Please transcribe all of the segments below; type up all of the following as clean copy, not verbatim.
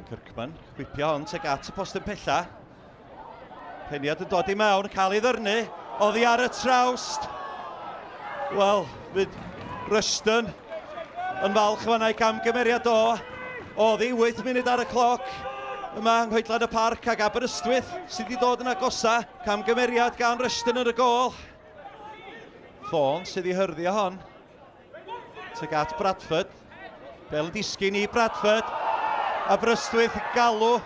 Kirkman, chwipio hon tuag at y postyn pella. Peniad yn dod i mewn, cael ei ddyrnu, oddi ar y trawst. Wel, fydd Rushton yn falch fanna i gamgymeriad o. Oddi 8 munud ar y cloc yma yng Nghoedlan y Parc ac Aberystwyth sydd wedi dod yn agosa. Camgymeriad gan Rushton yn y gôl. Thorne sydd i hyrddio hon. Tuag at Bradford. Bel yn disgyn i Bradford. Aberystwyth galw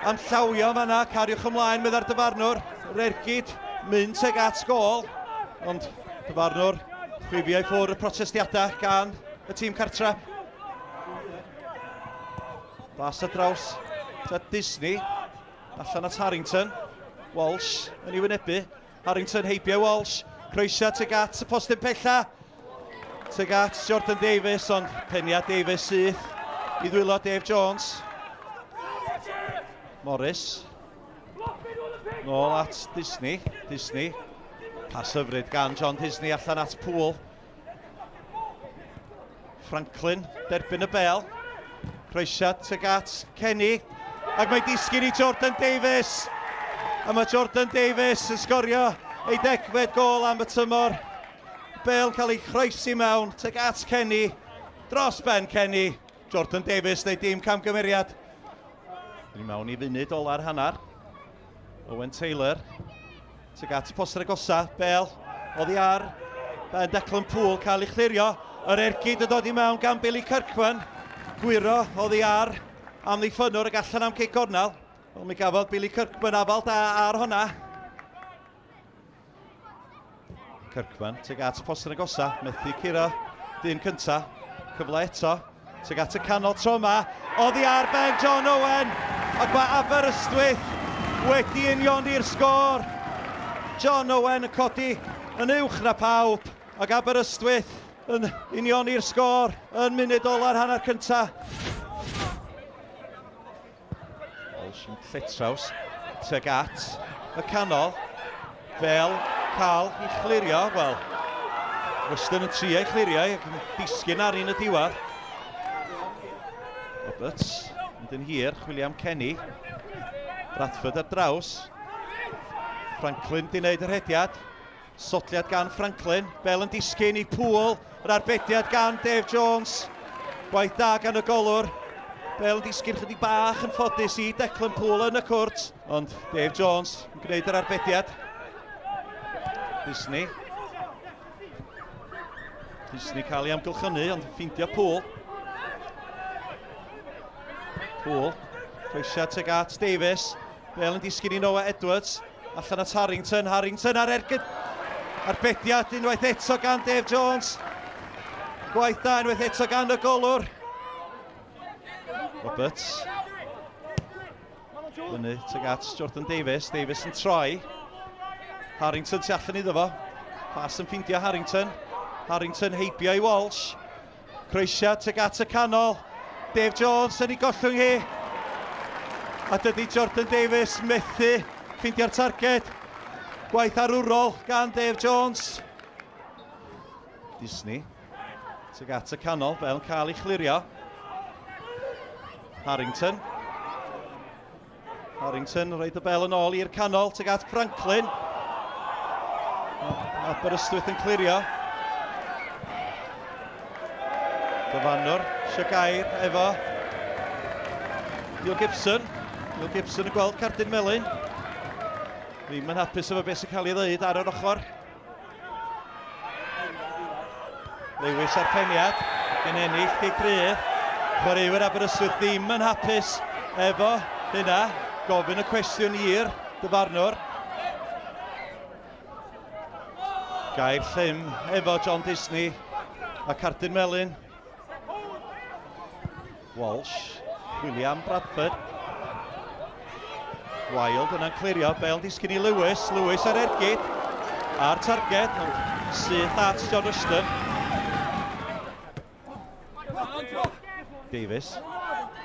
am llawio fanna. Cariwch ymlaen, meddai'r dyfarnwr. Yr ergyd mynd tuag at gôl. Ond dyfarnwr chwifio i ffwrdd y protestiadau gan y tîm cartra. Bas ar draws at Disney. Allan at Harrington. Walsh yn ei wynebu. Harrington heibio Walsh. Croesiad tuag at y postyn pella. Tuag at Jordan Davies, ond peniad Davies syth i ddwylo Dave Jones. Morris. Nôl at Disney. Disney. Pas hyfryd gan John Disney allan at Poole. Franklin, derbyn y bel. Croesiad tuag at Kenny. Ac mae disgyn i Jordan Davies. A mae Jordan Davies yn sgorio ei degfed gol am y tymor. Bel cael ei chroesi mewn tuag at Kenny. Dros ben Kenny. Jordan Davies neu dim camgymeriad. Ni mewn i funud ola'r hanner. Owen Taylor tuag at poster agosa, Bale, oddi ar ben Declan Poole, cael ei chlirio. Yr ergyd yn dod i mewn gan Billy Kirkman. Gwyro oddi ar amddiffynnwr ac allan am cic gornel. Wel, mi gafodd Billy Kirkman afal da ar hwnna. Kirkman tuag at postyn agosa, methu curo dyn cynta. Cyfle eto, tuag at y canol tro yma, oddi ar ben John Owen, ac mae Aberystwyth wedi unioni'r sgôr. John Owen yn codi yn uwch na pawb, ac Aberystwyth yn unioni'r sgôr yn munud ola'r hanner cynta. Walsh yn lletraws tuag at y canol. Fel cael ei chlirio, wel, Weston yn trio ei chlirio ac yn disgyn ar un y diwedd. Roberts, mynd yn hir, chwilio am Kenny. Bradford ar draws. Franklin di wneud y rhediad. Sodliad gan Franklin, Bell yn disgyn i Poole, yr arbediad gan Dave Jones. Gwaith da gan y golwr. Bell yn disgyn chydig bach yn ffodus i Declan Poole yn y cwrt, ond Dave Jones yn gwneud yr arbediad. Disney. Disney cael ei amgylchynu, ond ffeindio Poole. Poole, croesiad tuag at Davies. Bale yn disgyn i Noah Edwards. Allan at Harrington. Harrington ar ergyd. Arbediad unwaith eto gan Dave Jones. Gwaith da unwaith eto gan y golwr. Roberts. Fyny tuag at Jordan Davies. Davies yn troi. Harrington tu allan iddo fo. Pas yn ffeindio Harrington. Harrington heibio i Walsh. Croesiad tuag at y canol. Dave Jones yn ei gollwng hi. A dydy Jordan Davies methu ffeindio'r targed. Gwaith arwrol gan Dave Jones. Disney tuag at y canol, fel yn cael ei chlirio. Harrington. Harrington yn rhaid y bel yn ôl i'r canol tuag at Franklin. Aberystwyth yn clirio. Dyfanwr, eisiau gair efo Neil Gibson. Neil Gibson yn gweld cardyn melyn. Ddim yn hapus efo beth sy'n cael ei ddeud ar yr ochr. Lewis a'r peniad yn ennill cic rydd. Chwaraewyr Aberystwyth ddim yn hapus efo hynna. Gofyn y cwestiwn i'r dyfarnwr. Gair llym efo John Disney a cardyn melyn. Walsh, William Bradford. Wild yna'n clirio, Bale disgyn i Lewis, Lewis ar ergyd, a'r targed, ond syth at John Rushton. Davies,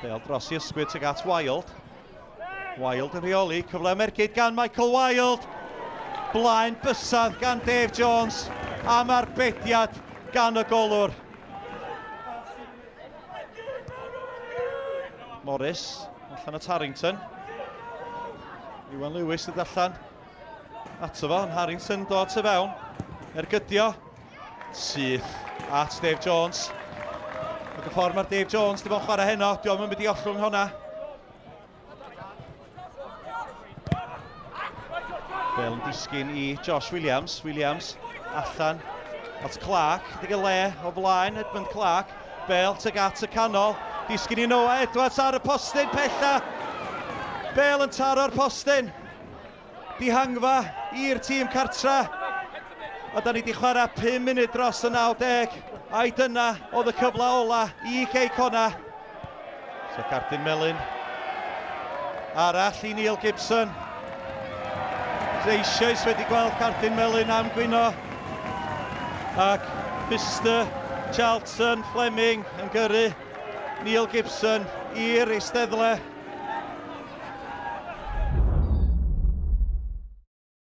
Bale dros i ysgwyd tuag at Wild. Wild yn rheoli, cyfle am ergyd gan Michael Wild. Blaen bysedd gan Dave Jones am arbediad gan y golwr. Morris, allan at Harrington. Iwan Lewis yn allan. Ato fo, ond Harrington dod tu fewn. Ergydio. Syth at Dave Jones. Ac y ffordd mae'r Dave Jones di bod yn chwarae heno, diolch yn mynd i ollwng hwnna. Bel yn disgyn i Josh Williams. Williams allan at Clark. Dig y le o flaen Edmund Clark. Bel tuag at y canol. Disgyn i Noah Edwards ar y postyn pella. Bel yn taro'r postyn. Dihangfa i'r tîm cartra. A da ni wedi chwarae 5 munud dros y 90. Ai dyna oedd y cyfle ola i Cei Connah. So cardyn melyn arall i Neil Gibson. Eisoes wedi gweld cardyn melyn am gwyno. Ac Mr Charlton Fleming yn gyrru Neil Gibson i'r eisteddle.